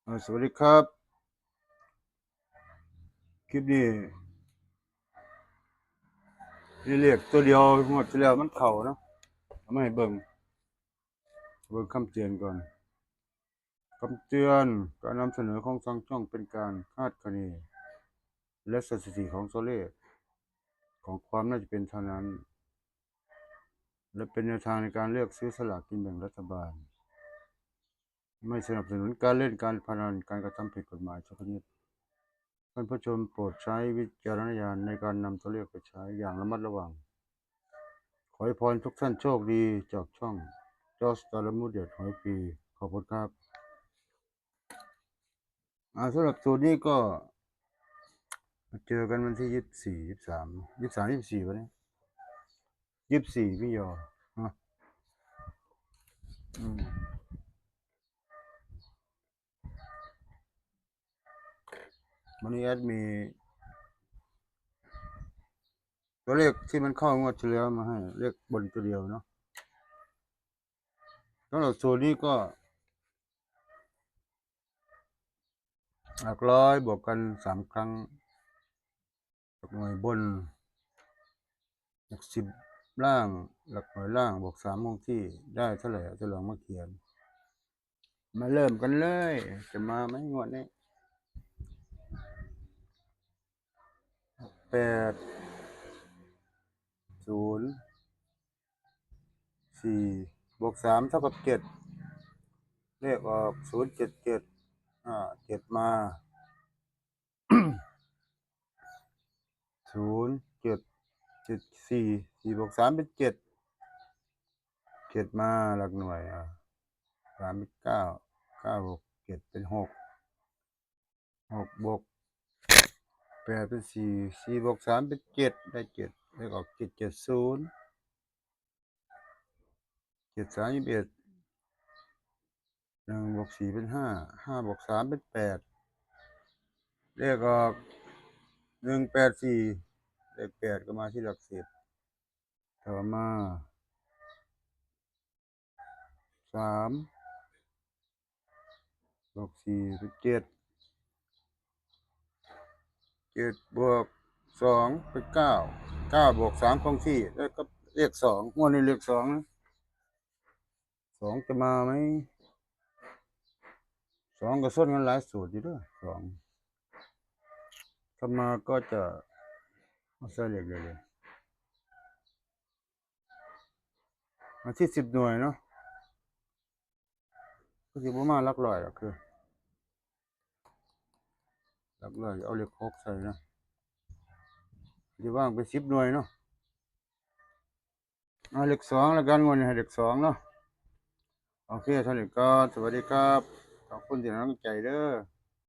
ເອີ ສະຫວັດດີຄັບ. ຄລິບນີ້ມີເລກຕົວດຽວ ງວດທີ່ແລ້ວມັນເຂົ້າເນາະ ເອົາມາໃຫ້ເບິ່ງ. ເບິ່ງຄຳເຕືອນກ່ອນ. ຄຳເຕືອນ, ການນຳສະເໜີຂອງທາງຊ່ອງເປັນການຄາດຄະເນ ແລະ ສະຖິຕິຂອງຕົວເລກ ຂອງຄວາມໜ້າຈະເປັນເທົ່ານັ້ນ ແລະ ເປັນແນວທາງໃນການເລືອກຊື້ສະຫຼາກກິນແບ່ງລັດຖະບານ. ໄມ່ສະໜັບສະໜູນການຫຼິ້ນການພະນັນ, ການກະທຳຜິດກົດໝາຍທຸກຊະນິດ. ທ່ານຜູ້ຊົມໂປດໃຊ້ວິຈາລະນະຍານໃນການນຳຕົວເລກໄປໃຊ້ຢ່າງລະມັດລະວັງ. ຂໍອວຍພອນທຸກທ່ານໂຊກດີຈາກຊ່ອງ George Dalamu ເດດ ຫວຍປີ. ຂອບຄຸນຄັບ. ອ່າ ສຳລັບສູດນີ້ກໍມາເຈີກັນວັນທີຊາວສີ່ ຊາວສາມ ຊາວສາມ ຊາວສີ່ ວັນນີ້ ຊາວສີ່ ມີຢູ່ເນາະ. ອືມ ວັນນີ້ແອດມີຕົວເລກທີ່ມັນເຂົ້າງວດທີ່ແລ້ວມາໃຫ້ ເລກບົນຕົວດຽວເນາະ. ສຳລັບສູດນີ້ກໍ ຫຼັກຮ້ອຍບວກກັນສາມຄັ້ງ, ຫຼັກໜ່ວຍບົນ, ຫຼັກສິບລ່າງ, ຫຼັກໜ່ວຍລ່າງບວກສາມຄົງທີ່ ໄດ້ເທົ່າໃດເອົາຕົວຫຼັງມາຂຽນ. ມາເລີ່ມກັນເລີຍ ຈະມາໄໝງວດນີ້. ແປດ ສູນ ສີ່ ບວກສາມ ເທົ່າກັບເຈັດ ເລກອອກ ສູນເຈັດເຈັດ ຫ້າເຈັດ ມາ ສູນເຈັດ ເຈັດສີ່ ສີ່ບວກສາມເປັນເຈັດ ເຈັດມາຫຼັກໜ່ວຍ ອ່າ ສາມເປັນເກົ້າ ເກົ້າບວກເຈັດເປັນຫົກ ຫົກບວກແປດເປັນສີ່ ສີ່ບວກສາມເປັນເຈັດ ໄດ້ເຈັດ ເລກອອກ ເຈັດເຈັດສູນ ເຈັດສາມສິບເອັດ ໜຶ່ງບວກສີ່ເປັນຫ້າ ຫ້າບວກສາມເປັນແປດ ເລກອອກ ໜຶ່ງແປດສີ່ ເລກແປດກໍມາທີ່ຫຼັກສິບ ຕໍ່ມາ ສາມບວກສີ່ເປັນເຈັດ ເຈັດບວກສອງເປັນເກົ້າ ເກົ້າບວກສາມຄົງທີ່ ແລ້ວກໍເລກສອງ ງວດນີ້ເລກສອງນະ ສອງຈະມາໄໝ? ສອງກໍຊົນກັນຫຼາຍສູດຢູ່ເດີ ສອງ ຖ້າມາກໍຈະເອົາໃສ່ເລກໄດ້ເລີຍ. ອັນທີ່ສິບໜ່ວຍເນາະ ກໍຊິບໍ່ມາຫຼັກຮ້ອຍດອກ ຄືຫຼັກຮ້ອຍເອົາເລກຫົກໃສ່ເນາະ ຊິວາງເປັນສິບໜ່ວຍເນາະ. ເອົາເລກສອງແລ້ວກັນ ງວດນີ້ໃຫ້ເລກສອງເນາະ. ໂອເຄ ເທົ່ານີ້ກ່ອນ ສະຫວັດດີຄັບ ຂອບຄຸນທີ່ໃຫ້ກຳລັງໃຈເດີ.